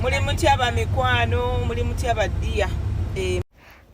Muli mutya bamikwano, muli mutya baddiya?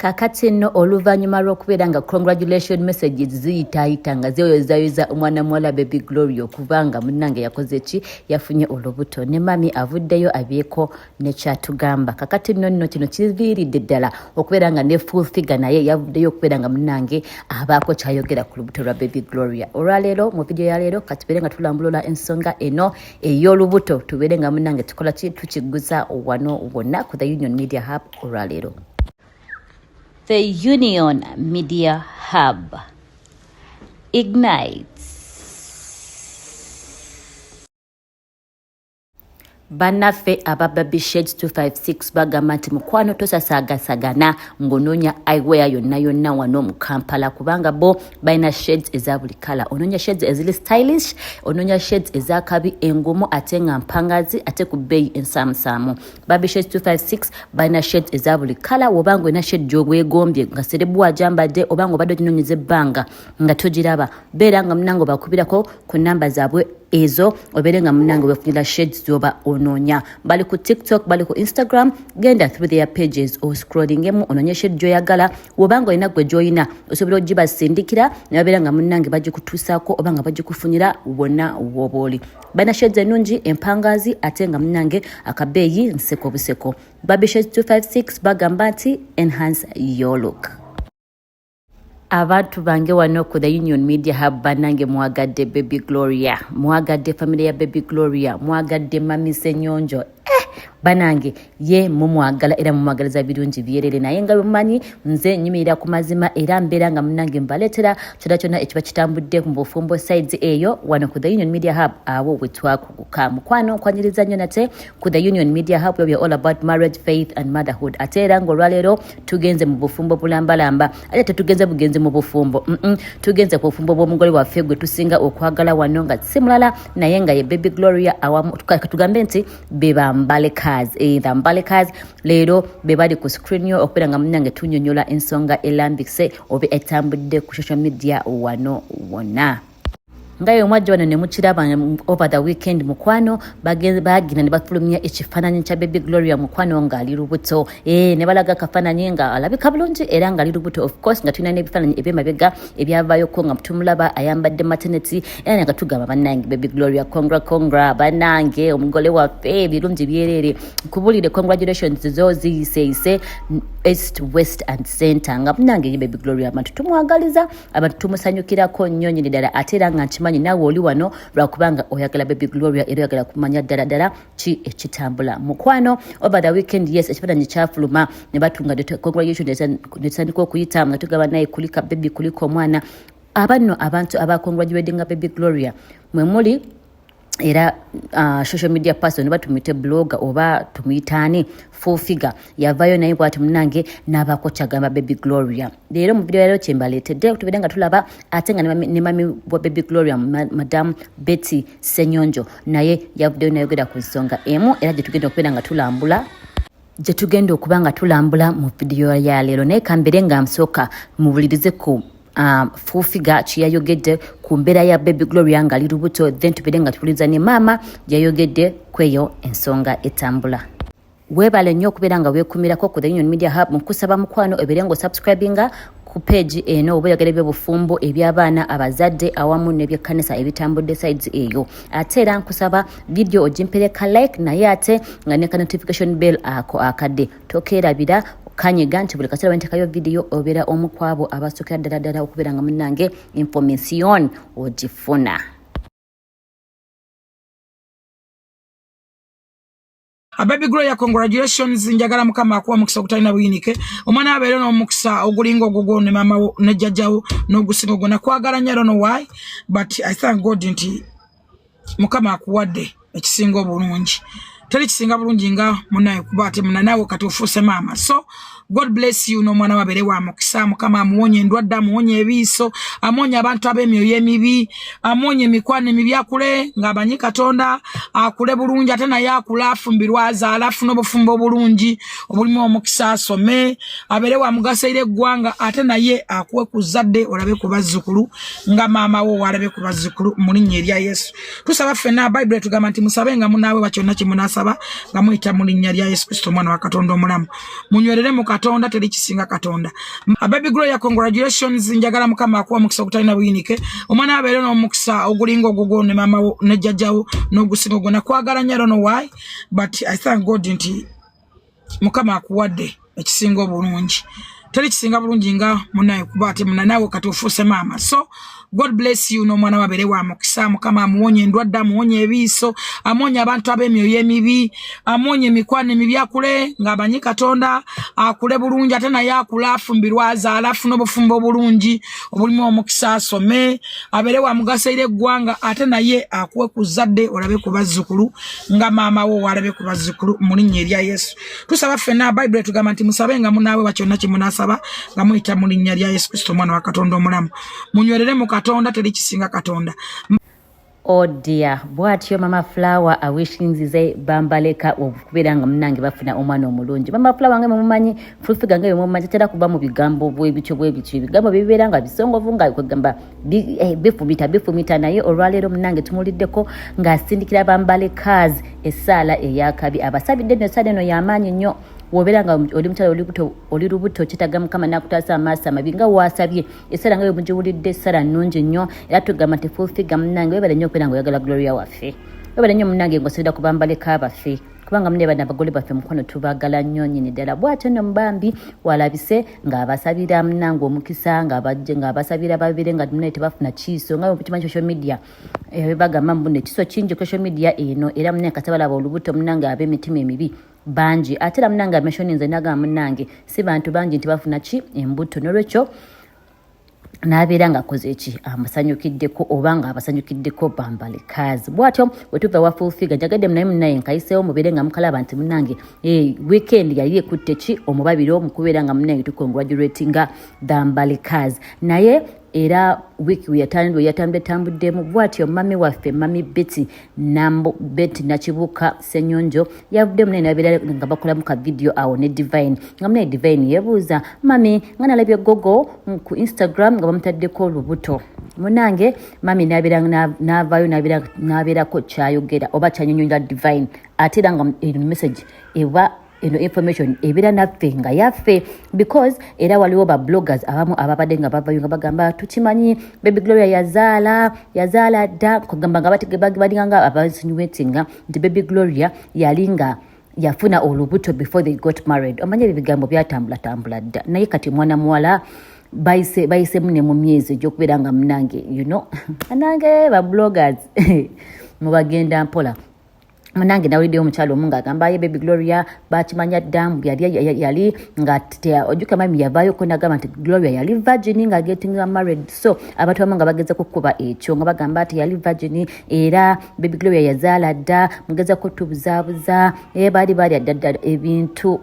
Kakati nno oluvannyuma lw'okubeera nga congratulation messages ziyitaayita nga zeeyozayoza omwana muwala Baby Gloria okuba nga munnange yakoze ki, yafunye olubuto, ne mami avuddeyo abyeko nekyatugamba. Kakati nno nno kino kiviiridde ddala okubeera nga ne Full Figure naye yavuddeyo okubeera nga munnange abaako kyayogera ku lubuto lwa Baby Gloria. Olwaleero mu vidiyo ya leero katubeere nga tulambulula ensonga eno ey'olubuto, tubeere nga munnange tukola ki, tukigguza wano wonna ku The Union Media Hub olwaleero. The Union Media Hub ignites. Bannaffe aba Baby Shades 256 bagamba nti mukwano tosasaagasagana ng'onoonya eyewear yonna yonna wano mu Kampala, kubanga bo balina shades eza buli kala. Onoonya shades eziri stylish, onoonya shades ez'akabi engumu ate nga mpangazi ate ku bbeeyi ensaamusaamu. Baby Shades 256 balina shades eza buli kala. Woba nga olina shade gy'obwegombye nga serebu agyambadde oba nga obadde oginoonyeza ebbanga nga togiraba, beera nga munange obakubirako ku namba zaabwe ezo, obeere nga munange wefunira shades zoba onoonya. Bali ku TikTok, bali ku Instagram, genda through their pages oscrollingemu onoonye shade gy'oyagala. Wobanga olina gwe gy'olina osobola ogibasindikira ne babeera nga munnange bagikutuusaako oba nga bagikufunira wonna wooba oli. Balina shades ennungi empangazi ate nga munnange akabeeyi nseko buseko. Baby Shades 256 bagamba nti enhance your look. Abantu bange wano ku The Union Media Hub, bannange mwagadde Baby Gloria, mwagadde family ya Baby Gloria, mwagadde Mami Senyonjo. Banange ye mumwagala era mumwagaliza birungi byerere, naye nga bwemumanyi nze nyimirira ku mazima era mbeera nga munnange mbaleetera kyonna kyonna ekiba kitambudde mu bufumbo sides eyo wano ku The Union Media Hub. Awo we twakuguka mukwano, nkwaniriza nnyo nate ku The Union Media Hub, where we are all about marriage, faith and motherhood. Ate era ng'olwaleero tugenze mu bufumbo bulambalamba, ate tetugenze bugenzi mu bufumbo, tugenze ku bufumbo bw'omugole waffe gwe tusinga okwagala wano nga si mulala naye nga ye Baby Gloria, awamu tugambe nti be ba Mbalekas, the Mbalekas leero be bali ku screen yo okubeera nga munnange tunyonyola ensonga elambikise oba etambudde ku social media wano wonna. Nga ye omwajja wano ne mukiraba over the weekend, mukwano bagenda ne bafulumya ekifaananyi kya Baby Gloria, mukwano ng'ali lubuto, ne balaga akafaananyi nga alabika bulungi era ng'ali lubuto. Of course nga tulina n'ebifaananyi eby'emabega ebyavaayoko nga tumulaba ayambadde maternity, era nga tugamba bannange Baby Gloria congra congra, bannange omugole waffe ebirungi byereere. Nkubulire, congratulations zo ziyiseeyise east, west and center, nga munnange ye Baby Gloria abantu tumwagaliza, abantu tumusanyukirako nnyo nyini ddala. Ate era nga nkimanyi naawe oli wano lwakubanga oyagala Baby Gloria era oyagala kumanya ddala ddala ki ekitambula. Mukwano, over the weekend, yes, ekifaananyi kyafuluma ne batunga congratulation netutandika okuyita nga tugaba naye kulika baby, kulika omwana. Abanno abantu abacongratulatinga Baby Gloria mwe muli era social media person oba tumuyite blogger oba tumuyitaani, Full Figure yavayo naye bwati munange n'abaako kyagamba Baby Gloria. Leero mu video yaleero kyembaleetedde tubeere nga tulaba ate nga ne mami wa Baby Gloria, Madam Betty Senyonjo, naye yavuddeyo nayogera ku nsonga emu era gye tugenda okubeera nga tulambula, gye tugenda okuba nga tulambula mu vidiyo ya leero. Naye kambeere nga nsooka muwulirize ku Full Figure kyeyayogedde ku mbeera ya Baby Gloria ng'ali lubuto, then tubeere nga tuwuliriza ne maama gyeyayogedde kweyo ensonga etambula. Weebale nnyo okubeera nga weekumirako ku The Union Media Hub. Nkusaba mukwano obeere nga osubscribinga ku page eno oba oyagala ebyobufumbo, eby'abaana, abazadde awamu n'ebyekkanisa ebitambudde sides eyo. Ate era nkusaba video ogimpereka like, naye ate nga ne ka notification bell ako akadde tokeerabira kanyiga, nti buli kaseera wentekayo video obeera omu ku abo abasookera ddala ddala okubeera nga munnange information ogifuna. A Baby Gloria, congratulations. Njagala Mukama akuwa omukisa ogutalina buyinike, omwana abeere n'omukisa ogulinga ogugwo ne maama wo ne jjajjawo n'ogusinga ogwo. Nakwagala nnyo, I don't know why, but I thank God nti Mukama akuwadde ekisinga obulungi. Teri kisinga bulungi nga munaye kuba ate muna naawe kati ofuuse maama. So God bless you, n'omwana we abeere wa mukisa. Mukama amuwonye endwadde, amuwonye ebiiso, amuwonye abantu ab'emyoyo emibi, amuwonye emikwano emibi, akule ng'amanyi Katonda, akule bulungi, ate naye akule afumbirwa, azaala, afune obufumbo obulungi obulimu omukisa, asome, abeere wa mugaso eri eggwanga, ate naye akuwe ku zzadde olabe ku bazzukulu nga maama wo walabe ku bazzukulu, mu linnya erya Yesu. Tusaba ffenna, Bayibuli etugamba nti musabe nga munaaweebwa kyonna kye munaasaba. munaasaba nga muyita mu linnya lya Yesu Kristo omwana wa Katonda omulamu. Munywerere mu Katonda, teri kisinga Katonda. Baby Gloria, congratulations. Njagala Mukama akuwa omukisa ogutalina buyinike, omwana abeere n'omukisa ogulinga ogugwo ne maama wo ne jjajjawo n'ogusinga ogwo. Nakwagala nnyo, I don't know why, but I thank God nti Mukama akuwadde ekisinga obulungi. Teri kisinga bulungi nga munaye kuba ate munanawe kati ofuuse maama. So God bless you, n'omwana wabeere wa mukisa. Mukama amuwonye endwadde, amuwonye ebiiso, amuwonye abantu ab'emyoyo emibi, amuwonye emikwano emibi, akule ng'amanyi Katonda, akule bulungi, ate naye akule afumbirwa, azaala, afune obufumbo obulungi obulimu omukisa, asome, abeere wa mugaso eri eggwanga, ate naye akuwe ku zzadde, olabe ku bazzukulu nga maama wo walabe ku bazzukulu, mu linnya erya Yesu. Tusaba ffenna, Bayibuli etugamba nti musabe nga munaaweebwa kyonna kye munaasaba nga muyita mu linnya lya Yesu Kristo omwana wa Katonda omulamu. Munywerere mu Katonda, teri kisinga Katonda. Oh dear, bw'atyo Mama Flower awishinzize bambaleka okubeera nga munange bafuna omwana omulungi. Mama Flower nga mumanyi, Full Figure nga mumanyi, tatera kuba mu bigambo bwebityo bwebityo, ebigambo bibeera nga bisongovu nga kwegamba bifumita bifumita, naye olwaleero munange tumuliddeko ng'asindikira bambalekas essaala eyakabi, abasabidde nno essaala eno y'amaanyi nnyo. Wobeera nga oli mukyala oli lubuto, kyetaaga Mukama nakutaasa amaaso amabi nga waasabye essala nga bwemugiwulidde, essala nnungi nnyo. Era tugamba nti Full Figure munange, webale nnyo okubeera nga oyagala Gloria waffe, webale nnyo munange ng'osabira ku bambaleka baffe, kubanga mune bana abagole baffe mukono tubagala nnyo nnyini ddala. Bw'atyo nno mubambi walabise ng'abasabira munange omukisa, ng'abasabira babire nga munange tebafuna kiiso, nga bwekimanyi social media bagamba mbu ekiso kingi ku social media eno. Era munange kati balaba olubuto munange ab'emitima emibi bangi, ate era munange ameshoninze nagamba munange si bantu bangi nti bafuna ki embuto, nolwekyo n'abeera ng'akoze eki amusanyukiddeko oba nga abasanyukiddeko bambalekazi. Bw'atyo wetuva wa Full Figure, njagadde munaye munaye nkayiseewo mubeere nga mukalaba nti munange weekend yali ekutte ki omubabiro mukubeera nga munange tucongratulatinga bambalekazi. Naye era wiiki weyatambudde tambuddemu bw'atyo mami waffe Mami Betty Nambo, Betty Nakibuuka Ssenyonjo yavudde munaye nabeera nga bakolamu ka video awo ne Divine, nga munaye Divine yebuuza mami nga nalabye gogo ku Instagram nga bamutaddeko olubuto. Munange mami nabeera n'avaayo n'abeerako kyayogera oba kyanyonyola Divine, ate era nga eno message eba eno information ebeera naffe nga yaffe, because era waliwo ba bloggers abamu ababadde nga bavayo nga bagamba tukimanyi Baby Gloria yazaala, yazaala dda, kugamba nga balinga nga abainsinuatinga nti Baby Gloria yali nga yafuna olubuto before they got married. Omanye ebyo ebigambo byatambulatambula dda, naye kati mwana muwala bayisemu ne mu myezi egyokubeera nga munange, nange ba bloggers mubagenda mpola. Munange nawuliddeyo omukyalo omu ng'agamba ye Baby Gloria bakimanya dda mbu yali nga ojjuka mami yavaayoko nagamba nti Gloria yali virgin nga getting married. So abantu abamu nga bagezako kukuba ekyo nga bagamba nti yali virgin, era Baby Gloria yazaala dda, mugezako tubuzaabuza, baali baalya dda dda ebintu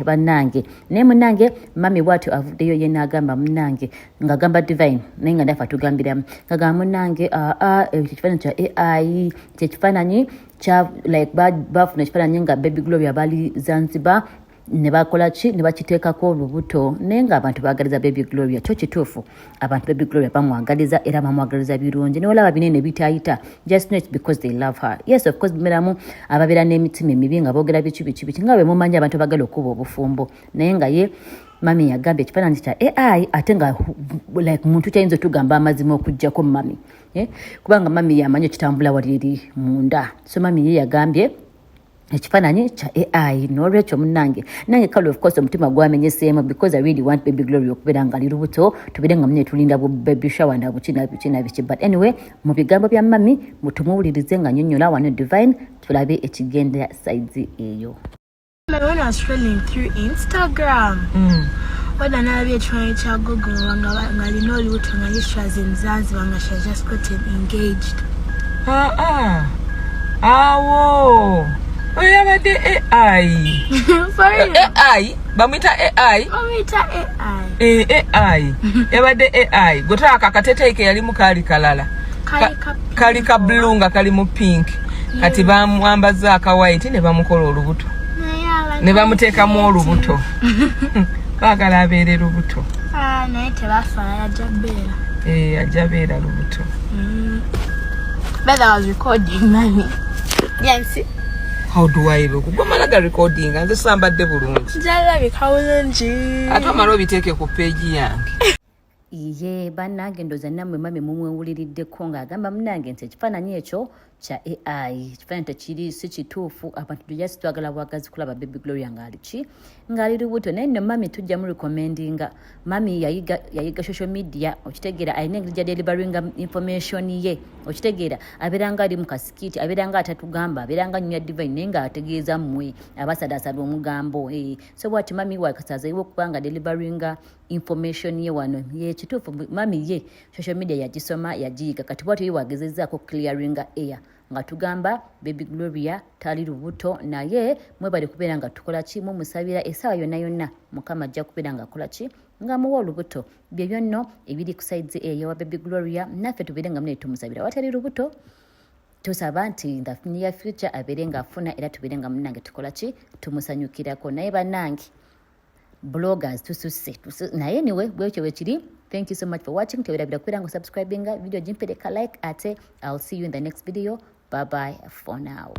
bannange. Naye munange mami bwatyo avuddeyo ye n'agamba munange ng'agamba Divine, naye nga nafe atugambiramu ng'agamba munange aa ekyo ekifaananyi kya AI, kyekifaananyi kya like bafuna ekifaananyi nga Baby Gloria bali Zanzibar ne bakola ki ne bakiteekako olubuto, naye ng'abantu baagaliza Baby Gloria. Kyo kituufu, abantu Baby Gloria bamwagaliza era bamwagaliza birungi, naye olaba binene bitayita, just know it's because they love her. Yes, of course bimeramu ababeera n'emitima emibi nga boogera biki biki biki, nga bwe mumanyi abantu bagala okuba obufumbo, naye nga ye mami yagambye ekifaananyi kya AI, ate nga like muntu kyayinza otugamba amazima okuggyako mami, eh? Kubanga mami yamanyi ekitambula wali eri munda. So mami ye yagambye ekifaananyi kya AI. N'olwekyo munnange nange kale of course omutima gwamenyeseemu because I really want Baby Glory okubeera nga ali lubuto, tubeere nga munye tulinda bu baby shower na buki na biki na biki. But anyway, mu bigambo bya mami mutumuwulirize nga nnyonnyola wano Divine, tulabe ekigenda sides eyo. When I was scrolling through Instagram, wada nalabye ekifaananyi kya Gogo nga alina olubuto, nga she was in Zanzibar, nga she has just gotten engaged. Ah, ah. Awo oyo yabadde AI. For real? AI bamwita AI. Bamuyita AI. Eh, AI yabadde AI. Gwe tolaba akateteeyi ke yalimu kaali kalala. Kali ka pink. Kali ka blue nga kali mu pink, kati bamwambaza aka white ne bamukola olubuto. Naye abantu Ne bamuteekamu olubuto, baagala abeere lubuto. Ah, naye tebafaala, ajja beera. Eh, ajja beera lubuto. But I was recording, mommy. Yansi. How do I look? Gwamala ga recording nze sambadde bulungi. Njalabika bulungi. Ate omala obiteeke ku peegi yange. Ye bannange, ndooza nammwe mami mumwewuliriddeko ng'agamba, "Munange, nti ekifaananyi ekyo kya AI, ekifaananyi tekiri, si kituufu. Abantu just twagala bwagazi kulaba Baby Gloria ng'ali ki, ng'ali lubuto." Naye nno mami tujja mu recommendinga. Mami yayiga, yayiga social media, okitegeera? Alina engeri gya deliveringa information ye, okitegeera? Abeera nga ali mu kasikiti, abeera nga atatugamba, abeera nga nyumya divine, naye ng'ategeeza mmwe abasadaasala omugambo. So bwati mami wakasazeewo okuba nga deliveringa information ye wano. Ye kituufu, mami ye social media yagisoma, yagiyiga. Kati bwatyo ye wagezezzaako clearinga air nga tugamba Baby Gloria tali lubuto. Naye mwebale kubeera nga tukola ki, mumusabira. Essaawa yonna yonna Mukama ajja kubeera nga akola ki, nga muwa olubuto. Byebyo nno ebiri ku sides eyo wa Baby Gloria. Naffe tubeere nga mune tumusabira watali lubuto. Tusaba nti in the near future abeere ng'afuna, era tubeere nga munange tukola ki, tumusanyukirako. Naye bannange bloggers tususse. Naye anyway, bwekyo bwekiri. Thank you so much for watching. Tewerabira kubeera nga subscribinga video, gimpereka like, ate I'll see you in the next video. Bye bye for now.